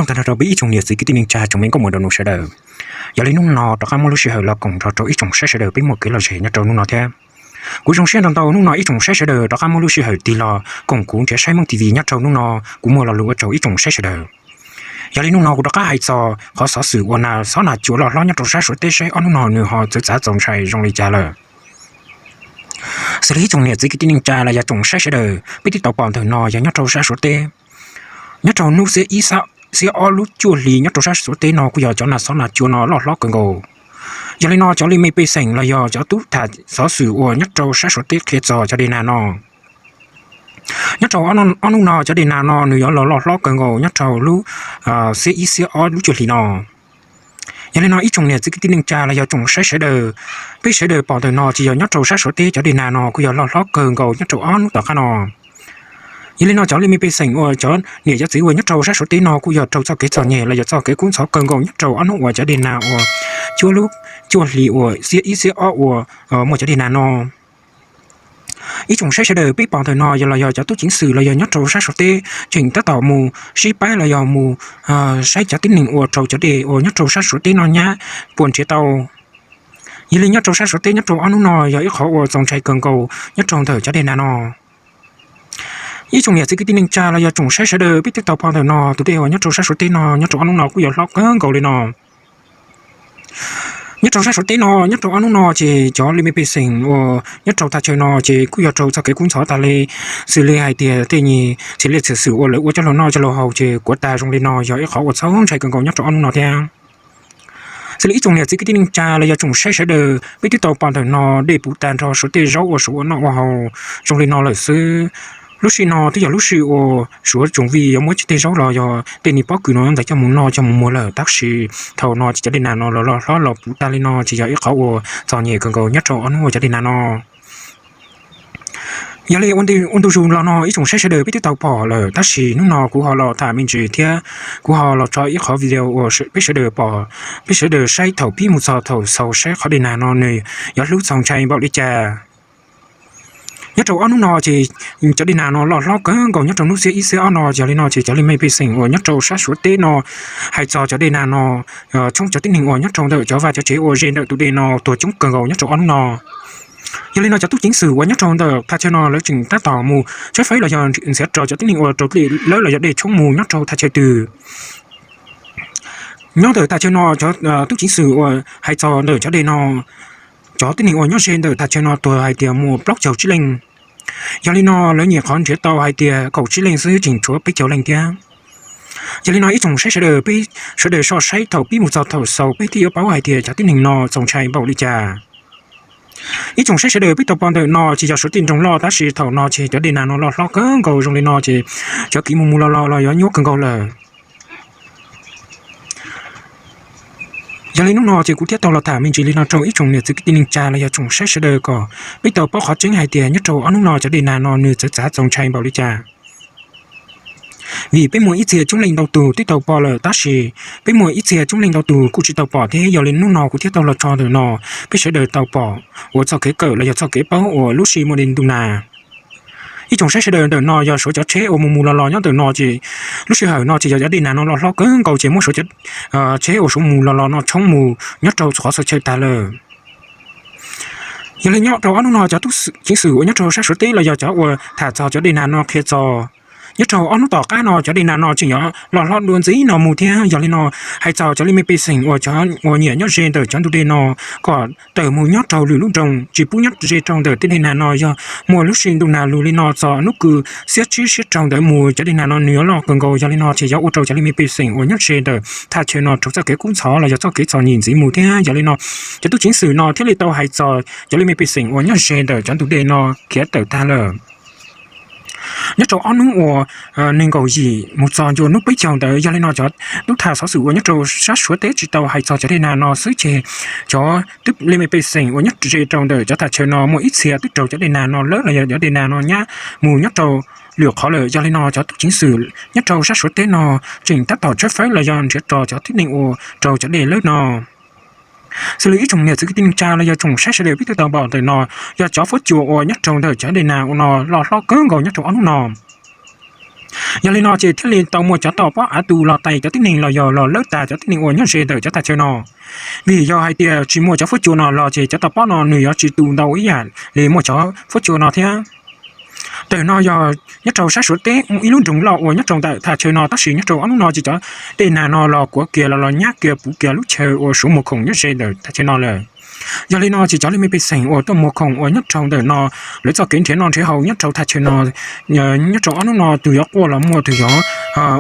Tag nrho rau peb ib tsoom niam txiv kwv tij neej tsa tsoom me nkauj muam nraug nus sawv daws, yog li hnub no rov qab muaj lub sij hawm los koom nrog rau ib tsoom saib sawv daws peb muaj kev lom zem nyob rau hnub no thiab. Kuv zoo siab ntau ntau hnub no ib tsoom saib sawv daws rov qab muaj lub sij hawm tig los koom kuv nrhiav saib Hmoob T V nyob rau hnub no. Kuv muaj lo lus ua tsaug ib tsoom saib sawv daws. Yog li hnub no kuv rov qab hais txog qhov xov xwm uas nas xob nas cua loj hlob nyob rau sab Suav teb saib ob hnub no nws ho txawv txav txaus ntshai zoo li cas lawm. Xws li ib tsoom niam txiv kwv tij neej tsa los yog tsoom saib sawv daws peb twb tau pom ntawm no yog nyob rau sab Suav teb, nyob rau hnub xiab ib xiab ob lub cuaj hli nyob rau sab Suav teb no kuj yog cov nas xob nas cua no loj hlob kawg nkaus. Yog li no cov li me pej xeem los yog cov tub tham xov xwm uas nyob rau sab Suav teb qhia txog cov dej nag no. Nyob rau ob hnub no cov dej nag no nws yuav los loj hlob kawg nkaus nyob rau lub xiab ib xiab ob lub cuaj hli no. Yog li no ib tsoom niam txiv kwv tij neej tsa los yog tsoom saib sawv daws, peb sawv daws pom ntawm no ces yog nyob rau sab Suav teb cov dej nag no kuj yog loj hlob kawg nkaus nyob rau ob hnub tom qab no. Yog li no cov li me pej xeem uas cov niam cov txiv uas nyob rau sab Suav teb no kuj yog raug txoj kev txom nyem los yog txoj kev kub ntxhov kawg nkaus nyob rau ob hnub uas cov dej nag uas cuaj lub cuaj hli uas xiab ib xiab ob uas muaj cov dej nag no. Ib tsoom saib sawv daws peb pom ntawm no yog los yog cov tub ceev xwm los yog nyob rau sab Suav teb tseem tab tom mus sib paib los yog mus saib cov tib neeg uas raug cov dej uas nyob rau sab Suav teb no nyab puas nrhiav tau. Yog li nyob rau sab Suav teb nyob rau ob hnub no yog ib qhov uas txaus ntshai kawg nkaus nyob rau ntawm cov dej nag no. Ib tsoom niam txiv kwv tij neej tsa los yog tsoom saib sawv daws peb twb tau pom ntawm no tus dej uas nyob rau sab Suav teb no nyob rau ob hnub no kuj yog hlob kawg nkaus li no. Nyob rau sab Suav teb no nyob rau ob hnub no ces cov li me pej xeem uas nyob rau thaj chaw no ces kuj yog raug txoj kev kub ntxhov tas li, xws li hais tias tej nyuag txhia li txhia xwm uas lawv ua coj los noj coj los haus ces kuav tag zoo li no yog ib qhov uas txaus ntshai kawg nkaus nyob rau ob hnub no thiab. Xws li ib tsoom niam txiv kwv tij neej tsa los yog tsoom saib sawv daws peb twb tau pom ntawm no dej puv tag nrho Suav tej zaub uas Suav ua noj ua haus zoo li no lawm xwb. Lub sij no twb yog lub sij uas Suav tsoom vij yuav muab tej zaub los yog tej niag pob kws no ntawd coj mus noj coj mus muag lawm tab sis thaum no ces cov dej nag no los loj hlob los puv tag li no ces yog ib qhov uas txom nyem kawg nkaus nyob rau ob hnub uas cov dej nag no. Yog li ua ntu zus los no ib tsoom saib sawv daws peb twb tau pom lawm tab sis hnub no kuv ho los tham me ntsis thiab kuv ho los tso ib qhov video uas peb sawv daws pom, peb sawv daws saib thaum pib mus txog thaum xaus saib qhov dej nag no nws yuav hlub txaus ntshai npaum li cas. Nyob rau ob hnub no ces cov dej nag no loj hlob kawg nkaus nyob rau hnub xiab ib xiab ob no, yog li no ces cov li me pej xeem uas nyob rau sab Suav teb no hais txog cov dej nag no tshoob cov tib neeg uas nyob rau ntawm cov vaj cov tsev uas ze ntawm tus dej no tuag coob kawg nkaus nyob rau ob hnub no. Yog li no cov tub ceev xwm uas nyob rau ntawm thaj chaw no lawv tseem tab tom mus tshawb fawb los yog ntxiav rau cov tib neeg uas raug dej lawb los yog dej tshoob mus nyob rau thaj chaw twg. Nyob ntawm thaj chaw no cov tub ceev xwm uas hais txog ntawm cov dej no, cov tib neeg uas nyob ze ntawm thaj chaw no tuag hais tias muaj plaub caug tsib leej. Yog li no lawv nyuam qhuav nrhiav tau hais tias kaum tsib leej xwb tseem tshuav peb caug leej thiab. Yog li no ib tsoom saib sawv daws peb sawv daws soj saib thaum pib mus txog thaum xaus peb thiaj yuav paub hais tias cov tib neeg no txaus ntshai npaum li cas. Ib tsoom saib sawv daws peb tau pom ntawm no ces yog Suav tej nroog loj tab sis thaum no ces cov dej nag no loj hlob kawg nkaus zoo li no ces cov kev mus mus los los los yuav nyuaj kawg nkaus lawm. Yog li hnub no ces kuv thiaj tau los tham me ntsis li no rau ib tsoom niam txiv kwv tij neej tsa los yog tsoom saib sawv daws kom peb tau paub qhov tseeb hais tias nyob rau ob hnub no cov dej nag no nws txawv txav txaus ntshai npaum li cas. Vim peb muaj ib txhia coob leej ntau tus twb tau pom lawm tab sis peb muaj ib txhia coob leej ntau tus kuj tsis tau pom thiab. Yog li hnub no kuv thiaj tau los tso ntawm no peb sawv daws tau pom ua txoj kev kawm los yog txoj kev paub uas lub sij muaj dej ntuj nag. Ib tsoom saib sawv daws ntawm no yog Suav cov tsheb uas mus mus los los nyob ntawm no ces lub sij hawm no ces yog cov dej nag no loj hlob kawg nkaus ces muab Suav cov tsheb uas Suav mus los los no tshoob mus nyob rau qhov txhia chaw tag lawm. Yog li nyob rau ob hnub no cov tub ceev xwm uas nyob rau sab Suav teb los yog cov uas tham txog cov dej nag no qhia txog nyob rau ob hnub tom qab no cov dej nag no tseem yuav loj hlob dua ntxiv no mus thiab. Yog li no hais txog cov li me pej xeem uas cov uas nyiam nyob ze ntawm cov ntug dej no kom tawm mus nyob rau lwm lub nroog tsis pub nyob ze rau ntawm tej dej nag no yog muaj lub sij ntuj nag lug li no txog hnub kws xiab tsib xiab rau ntawd mus cov dej nag no nws yuav loj kawg nkaus. Yog li no ces yuav ua rau cov li me pej xeem uas nyob ze ntawm thaj chaw no raug txoj kev kub ntxhov los yog txoj kev txom nyem ntxiv mus thiab. Yog li no cov tub ceev xwm no thiaj li tau hais txog cov li me pej xeem uas nyob ze ntawm cov ntug dej no khiav tawm tag lawm. Nyob rau ob hnub uas nees nkaum yim mus txog ncua hnub peb caug ntawd, yog li no cov tub tham xov xwm uas nyob rau sab Suav teb tsis tau hais txog cov dej nag no xwb ces cov twb li me pej xeem uas nyob ze rau ntawm cov thaj chaw no muaj ib txhia twb raug cov dej nag no lawb los yog cov dej nag no nyab mus nyob rau lwm qhov lawm. Yog li no cov tub ceev xwm nyob rau sab Suav teb no tseem tab tom tshawb fawb los yog nrhiav rau cov tib neeg uas raug cov dej lawb no. Xws li ib tsoom niam txiv kwv tij neej tsa los yog tsoom saib sawv daws peb twb tau pom ntawm no yog cov fuab cua uas nyob rau ntawm cov dej nag uas no loj hlob kawg nkaus nyob rau ob hnub no. Yog li no ces thiaj li tau muaj cov toj pob av tu los tais cov tib neeg los yog los lawb tas cov tib neeg uas nyob ze ntawm cov thaj chaw no. Vim yog hais tias tsis muaj cov fuab cua no los ces cov toj pob no nws yuav tsis tu ntau ib yam li muaj cov fuab cua no thiab. Ntawm no yog nyob rau sab Suav teb ib lub nroog loj uas nyob rau ntawm thaj chaw no, tab sis nyob rau ob hnub no ces cov dej nag no los kuav kiag los los nyab kiag puv kiag lub chaw uas Suav muag khoom nyob ze ntawm thaj chaw no lawm. Yog li no ces cov li me pej xeem uas tuaj muag khoom uas nyob rau ntawm no, lawv txoj kev nrhiav noj nrhiav haus nyob rau thaj chaw no, nyob rau ob hnub no tus yuav quaj los muaj tus yuav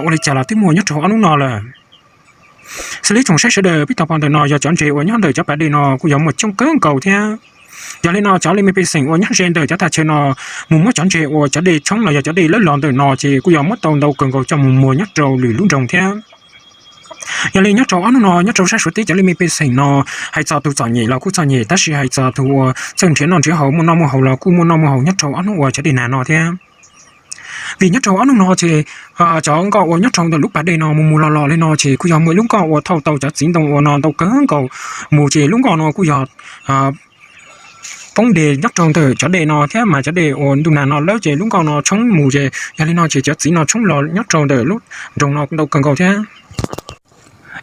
ua li cas los twb muaj nyob rau ob hnub no lawm. Xws li tsoom saib sawv daws peb tau pom ntawm no yog cov ntses uas nyob ntawm cov pas dej no kuj yog muaj coob kawg nkaus thiab. Yog li no cov li me pej xeem uas nyob ze ntawm cov thaj chaw no mus muab cov ntses uas cov dej tshoob los yog cov dej lawb los ntawm no ces kuj yog muab tau ntau kawg nkaus coj mus muag nyob rau lwm lub nroog thiab. Yog li nyob rau ob hnub no nyob rau sab Suav teb cov li me pej xeem no hais txog tus txom nyem los kuj txom nyem, tab sis hais txog tus uas txawj nrhiav noj nrhiav haus muaj noj muaj haus los kuj muaj noj muaj haus nyob rau ob hnub uas cov dej nag no thiab. Vim nyob rau ob hnub no ces cov nkoj uas nyob rau ntawm lub pas dej no mus mus los los li no ces kuj yog muaj ib lub nkoj uas thauj tau cov txiv ntoo uas no ntau kawg nkaus mus ces lub nkoj no kuj yog poob dej nyob rau ntawm cov dej no thiab mas cov dej uas ntuj nag no lawb ces lub nkoj no tshoob mus ces yog li no ces cov txiv no tshoob los nyob rau ntawm lub nroog no ntau kawg nkaus thiab.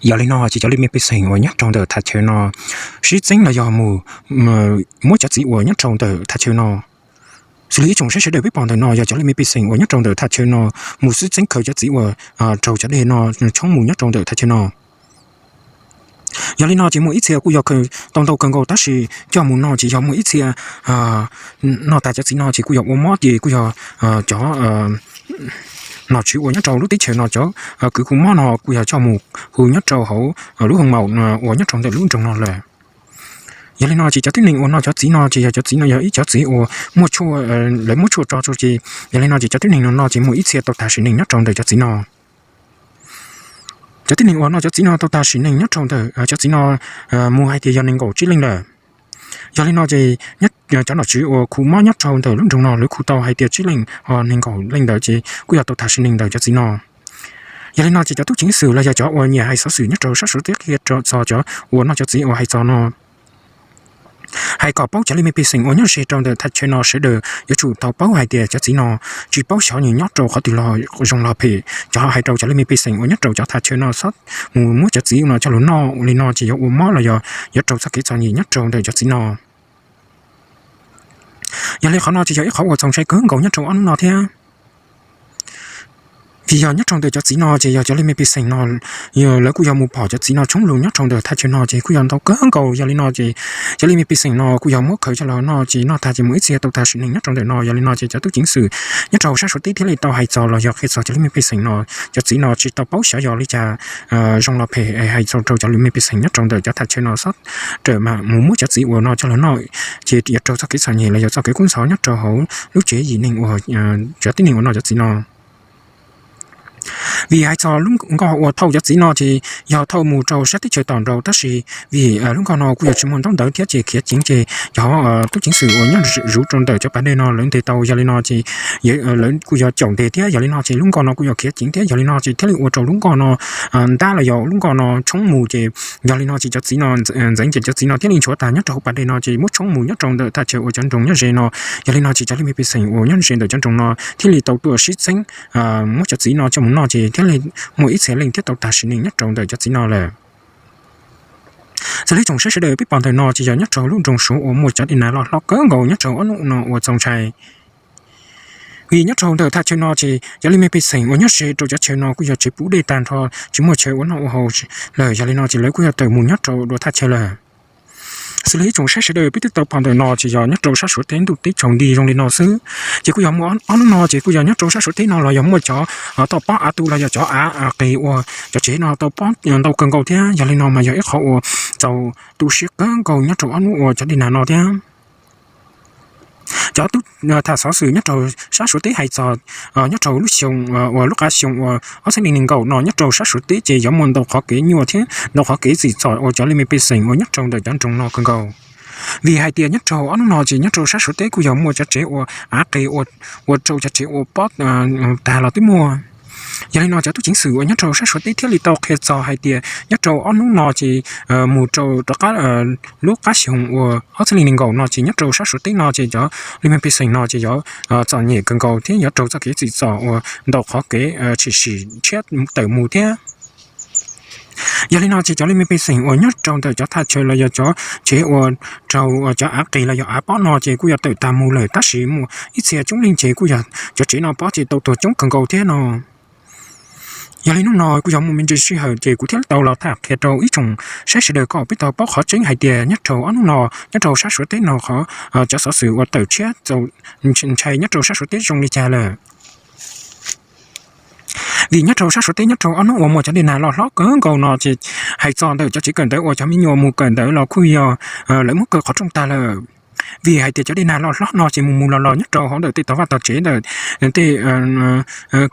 Yog li no ces cov li me pej xeem uas nyob rau ntawm thaj chaw no sib txeeb los yog mus muab cov txiv uas nyob rau ntawm thaj chaw no. Xws li ib tsoom saib sawv daws peb pom ntawm no yog cov li me pej xeem uas nyob rau ntawm thaj chaw no mus sib txeeb khaws cov txiv uas raug cov dej no tshoob mus nyob rau ntawm thaj chaw no. Yog li no ces muaj ib txhia kuj yog khaws tau ntau kawg nkaus tab sis coj mus no ces yog muaj ib txhia noj tas cov txiv no ces kuj yog ua mob ces kuj yog cov nom tswv uas nyob rau lub teb chaws no cov kwv hu mob no kuj yog coj mus hu nyob rau hauv lub hoo maum uas nyob rau ntawm lub nroog no lawm. Yog li no ces cov tib neeg uas noj cov txiv no ces yog cov txiv no yog ib cov txiv uas muaj tshuaj, lawv muab tshuaj tso rau ces yog li no ces cov tib neeg no no ces muaj ib txhia tau tag sim neej nyob rau ntawm cov txiv no. Cov tib neeg uas noj cov txiv no tau tag sim neej nyob rau ntawm cov txiv no mus hais tias yog nees nkaum tsib leej lawm. Yog li no ces cov nom tswv uas khu mob nyob rau ntawm lub nroog no lawv khu tau hais tias tsib leej, nees nkaum leej ntawd ces kuj yog tau tag sim neej ntawm cov txiv no. Yog li no ces cov tub ceev xwm los yog cov uas nyiam hais xov xwm nyob rau sab Suav teb qhia txog cov uas noj cov txiv uas hais txog no hais kom paub cov li me pej xeem uas nyob ze rau ntawm thaj chaw no sawv daws yuav tsum tau paub hais tias cov txiv no tsis paub xyov nws nyob rau qhov twg los zoo los phem. Cov hais rau cov li me pej xeem uas nyob rau cov thaj chaw no txhob mus muab cov txiv no coj los noj li no ces yuav ua mob los yog yuav raug txoj kev txom nyem nyob rau ntawm cov txiv no. Yog li qhov no ces yog ib qhov uas txaus ntshai kawg nkaus nyob rau ob hnub no thiab. Vim yog nyob rau ntawm cov txiv no ces yog cov li me pej xeem no lawv kuj yog mus pom cov txiv no tshoob lug nyob rau ntawm thaj chaw no ces kuj yog ntau kawg nkaus. Yog li no ces cov li me pej xeem no kuj yog muab khaws coj los noj ces noj tag ces muaj ib txhia tau tag sim neej nyob rau ntawm no. Yog li no ces cov tub ceev xwm nyob rau sab Suav teb thiaj li tau hais txog los yog qhia txog cov li me pej xeem no, cov txiv no tsis tau paub xyov yog li cas zoo los phem, hais txog rau cov li me pej xeem nyob rau ntawm cov thaj chaw no txhob rawm mam mus muab cov txiv uas no coj los noj ces yuav raug txoj kev txom nyem los yog txoj kev kub ntxhov nyob rau hauv lub tsev yim neeg uas cov tib neeg uas noj cov txiv no. Vim hais txog lub nkoj uas thauj cov txiv no ces yog thauj mus rau sab teb chaws tom nraud tab sis vim lub nkoj no kuj yog tsis muaj ntaub ntawv thiab ces khiav ceev ces cov tub ceev xwm uas nyob zuv rau ntawm cov pas dej no lawv ntes tau. Yog li no ces lawv kuj yog caum ntes thiab. Yog li no ces lub nkoj no kuj yog khiav ceev thiab. Yog li no ces thiaj li ua rau lub nkoj no ntab los yog lub nkoj no tshoob mus ces yog li no ces cov txiv no ntxeev ces cov txiv no thiaj li nchuav tag nyob rau hauv pas dej no ces muab tshoob mus nyob rau ntawm thaj chaw uas cov nroog nyob ze no. Yog li no ces cov li me pej xeem uas nyob ze ntawm cov nroog no thiaj li tau tuaj sib txeeb muab cov txiv no coj mus noj ces thiaj li muaj ib txhia leej thiab tau tag sim neej nyob rau ntawm cov txiv no lawm. Xws li tsoom saib sawv daws peb pom ntawm no ces yog nyob rau lub nroog Suav uas muaj cov dej nag loj hlob kawg nkaus nyob rau ob hnub no uas txaus ntshai. Vim nyob rau ntawm thaj chaw no ces cov li me pej xeem uas nyob ze rau cov chaw no kuj yog tsev puv dej tag nrho, tsis muaj chaw ua noj ua haus lawm. Yog li no ces lawv kuj yog tawm mus nyob rau dua thaj chaw lawm. Xws li ib tsoom saib sawv daws peb twb tau pom ntawm no ces yog nyob rau sab Suav teb ntuj teb tsaus nti zoo li no xwb. Ces kuj yog muaj ob hnub no ces kuj yog nyob rau sab Suav teb no los yog muaj cov toj pob av tu los yog cov av qis uas cov tsev no tau pob ntau kawg nkaus thiab. Yog li no mas yog ib qhov uas txaus tu siab kawg nkaus nyob rau ob hnub uas cov dej nag no thiab. Cov tub tham xov xwm nyob rau sab Suav teb hais txog nyob rau lub xyoo uas lub qab xyoo uas ob txhiab nees nkaum no nyob rau sab Suav teb ces yuav muaj ntau qhov kev nyuaj thiab ntau qhov kev txim txom uas cov li me pej xeem uas nyob rau ntawm cov nroog no kawg nkaus. Vim hais tias nyob rau ob hnub no ces nyob rau sab Suav teb kuj yog muaj cov tsev uas av qis ua rau cov tsev ua pob tag los twb muaj. Yog li no cov tub ceev xwm uas nyob rau sab Suav teb thiaj li tau qhia txog hais tias nyob rau ob hnub no ces mus rau rov qab lub qab xyoo uas ob txhiab nees nkaum no ces nyob rau sab Suav teb no ces cov li me pej xeem no ces yuav txom nyem kawg nkaus thiab yuav raug txoj kev tsim txom uas ntau qhov kev tshwm sim tshiab tawm mus thiab. Yog li no ces cov li me pej xeem uas nyob rau ntawm cov thaj chaw los yog cov tsev uas raug cov av qis los yog av pob no ces kuj yuav tawm tag mus lawm, tab sis muaj ib txhia coob leej ces kuj yog cov tsev no pob ces tau tuag coob kawg nkaus thiab no. Yog li hnub no kuj yog muaj me ntsis sij hawm ces kuv thiaj tau los tham qhia rau ib tsoom saib sawv daws kom peb tau paub qhov tseeb hais tias nyob rau ob hnub no nyob rau sab Suav teb no qhov cov xov xwm uas tawm tshiab txaus ntshai nyob rau sab Suav teb zoo li cas lawm. Vim nyob rau sab Suav teb nyob rau ob hnub uas muaj cov dej nag loj hlob kawg nkaus no ces hais txog ntawm cov tsev kawm ntawv uas cov me nyuam mus kawm ntawv los kuj yog lawv muab kaw qhov rooj tag lawm. Vim hais tias cov dej nag loj hlob no ces mus mus los los nyob rau hauv ntawm tej tog vaj tog tsev ntawm tej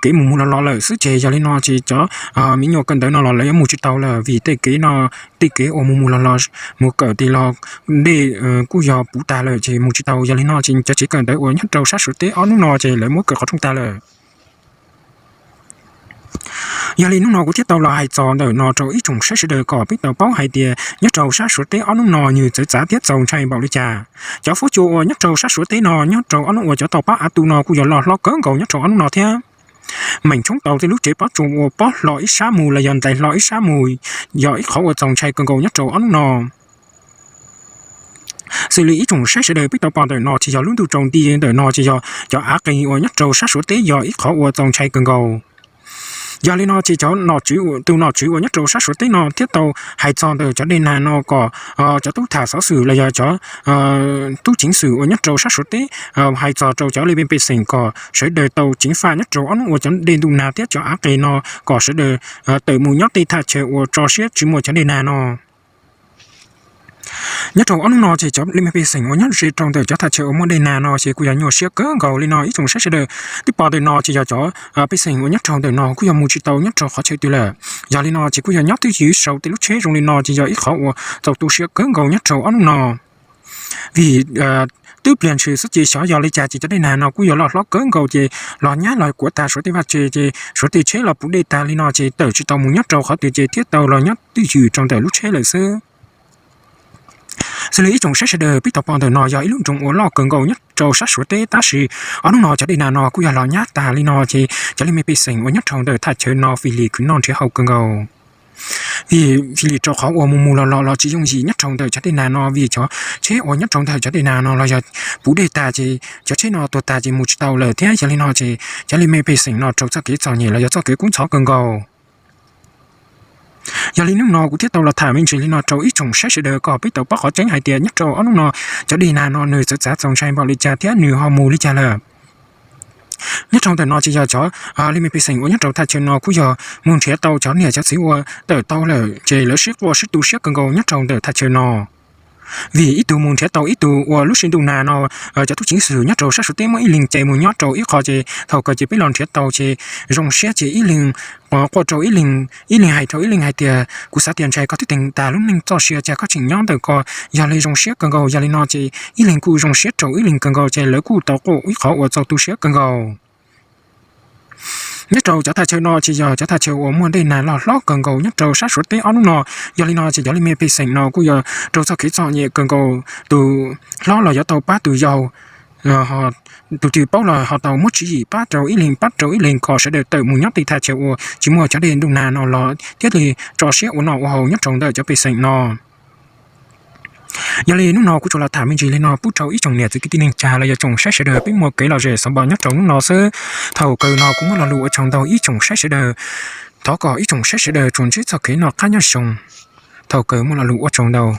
kev mus mus los los lawm xwb ces yog li no ces cov me nyuam kawm ntawv no los lawv yuav mus tsis tau lawm vim tej kev no, tej kev uas mus mus los los mus kawm tes los dej kuj yog puv tag lawm ces mus tsis tau. Yog li no ces cov tsev kawm ntawv uas nyob rau sab Suav teb ob hnub no ces lawv muab kaw qhov rooj tag lawm. Yog li hnub no kuv thiaj tau los hais txog ntawm no rau ib tsoom saib sawv daws kom peb tau paub hais tias nyob rau sab Suav teb ob hnub no nws txawv txav thiab txaus ntshai npaum li cas. Cov fuab cua uas nyob rau sab Suav teb no nyob rau ob hnub uas cov tau pab av tu no kuj yog loj hlob kawg nkaus nyob rau ob hnub no thiab. Meem tshoob tau tej lub tsev pob tsuas uas pob hlo ib sab mus los yog ntais hlo ib sab mus yog ib qhov uas txaus ntshai kawg nkaus nyob rau ob hnub no. Xws li ib tsoom saib sawv daws peb tau pom ntawm no ces yog lub ntuj tsaus nti ntawm no ces yog cov av qis uas nyob rau sab Suav teb yog ib qhov uas txaus ntshai kawg nkaus. Yog li no ces cov nom tswv, tus nom tswv uas nyob rau sab Suav teb no thiaj tau hais txog ntawm cov dej nag no kom cov tub tham xov xwm los yog cov tub ceev xwm uas nyob rau sab Suav teb hais txog rau cov li me pej xeem kom sawv daws tau ceev faj nyob rau ob hnub uas cov dej ntuj nag thiab cov av qis no kom sawv daws tawm mus nyob tej thaj chaw uas tso siab tsis muaj cov dej nag no. Nyob rau ob hnub no ces cov li me pej xeem uas nyob ze rau ntawm cov thaj chaw uas muaj dej nag no ces kuj yog nyuaj siab kawg nkaus li no ib tsoom saib sawv daws. Twb pom ntawm no ces yog cov pej xeem uas nyob rau ntawm no kuj yog mus tsis tau nyob rau qhov chaw twg lawm. Yog li no ces kuj yog nyob twj ywm saum tej lub tsheb zoo li no ces yog ib qhov uas txaus tu siab kawg nkaus nyob rau ob hnub no. Vim twb pliag ntshis xwb ces xyov yog li cas ces cov dej nag no kuj yog loj hlob kawg nkaus ces los nyab los kuav tag Suav tej vaj tse ces Suav tej tsheb los puv dej tag li no ces tawm tsis tau mus nyob rau qhov twg ces thiaj tau los nyob twj ywm rau ntawm lub tsheb lawm xwb. Xws li ib tsoom saib sawv daws peb tau pom ntawm no yog ib lub nroog uas loj kawg nkaus nyob rau sab Suav teb tab sis ob hnub no cov dej nag no kuj yog los nyab tag li no ces cov li me pej xeem uas nyob rau ntawm thaj chaw no fij lis khwv noj nrhiav haus kawg nkaus. Vim fij lis rau qhov uas mus mus los los los tsis yooj yim nyob rau ntawm cov dej nag no vim cov tsheb uas nyob rau ntawm cov dej nag no los yog puv dej tag ces cov tsheb no tuag tag ces mus tsis tau lawm thiab yog li no ces cov li me pej xeem no raug txoj kev txom nyem los yog txoj kev kub ntxhov kawg nkaus. Yog li hnub no kuv thiaj tau los tham me ntsis li no rau ib tsoom saib sawv daws kom peb tau paub qhov tseeb hais tias nyob rau ob hnub no cov dej nag no nws txawv txav txaus ntshai npaum li cas thiab nws ho mus li cas lawm. Nyob rau ntawm no ces yog cov li me pej xeem uas nyob rau thaj chaw no kuj yog mus nrhiav tau cov niam cov txiv uas tawm tau lawm ces lawv sib quaj sib tu siab kawg nkaus nyob rau ntawm thaj chaw no. Vim ib tug mus nrhiav tau ib tug ua lub sij ntuj nag no cov tub ceev xwm nyob rau sab Suav teb muab ib leeg cais mus nyob rau ib qho ces thaum kawg ces peb los nrhiav tau ces zoo siab ces ib leeg quaj rau ib leeg, ib leeg hais rau ib leeg hais tias kuv xav tias ntshai koj twb teeg tas lub neej txoj sia cas koj tseem nyob ntawm ko. Yog li zoo siab kawg nkaus yog li no ces ib leeg kuj zoo siab rau ib leeg kawg nkaus ces lawv kuj tau quaj ib qhov uas txaus tu siab kawg nkaus. Nyob rau cov thaj chaw no ces yog cov thaj chaw uas muaj dej nag loj hlob kawg nkaus nyob rau sab Suav teb ob hnub no. Yog li no ces cov li me pej xeem no kuj yog raug txoj kev txom nyem kawg nkaus, tus hlob los yuav tau pab tus yau, tus twg paub los ho tau muab tswv yim pab rau ib leeg pab rau ib leeg kom sawv daws tawm mus nyob tej thaj chaw uas tsis muaj cov dej ntuj nag no los thiaj li tso siab ua noj ua haus nyob rau ntawm cov pej xeem no. Yog li hnub no kuv tsuas los tham me ntsis li no pub rau ib tsoom niam txiv kwv tij neej tsa los yog tsoom saib sawv daws peb muaj kev lom zem xov npo nyob rau hnub no xwb. Thaum kawg no kuv muaj lo lus ua tsaug ntau ib tsoom saib sawv daws. Thov kom ib tsoom saib sawv daws tsuas ntsib txoj kev noj qab nyob zoo. Thaum kawg muaj lo lus ua tsaug ntau.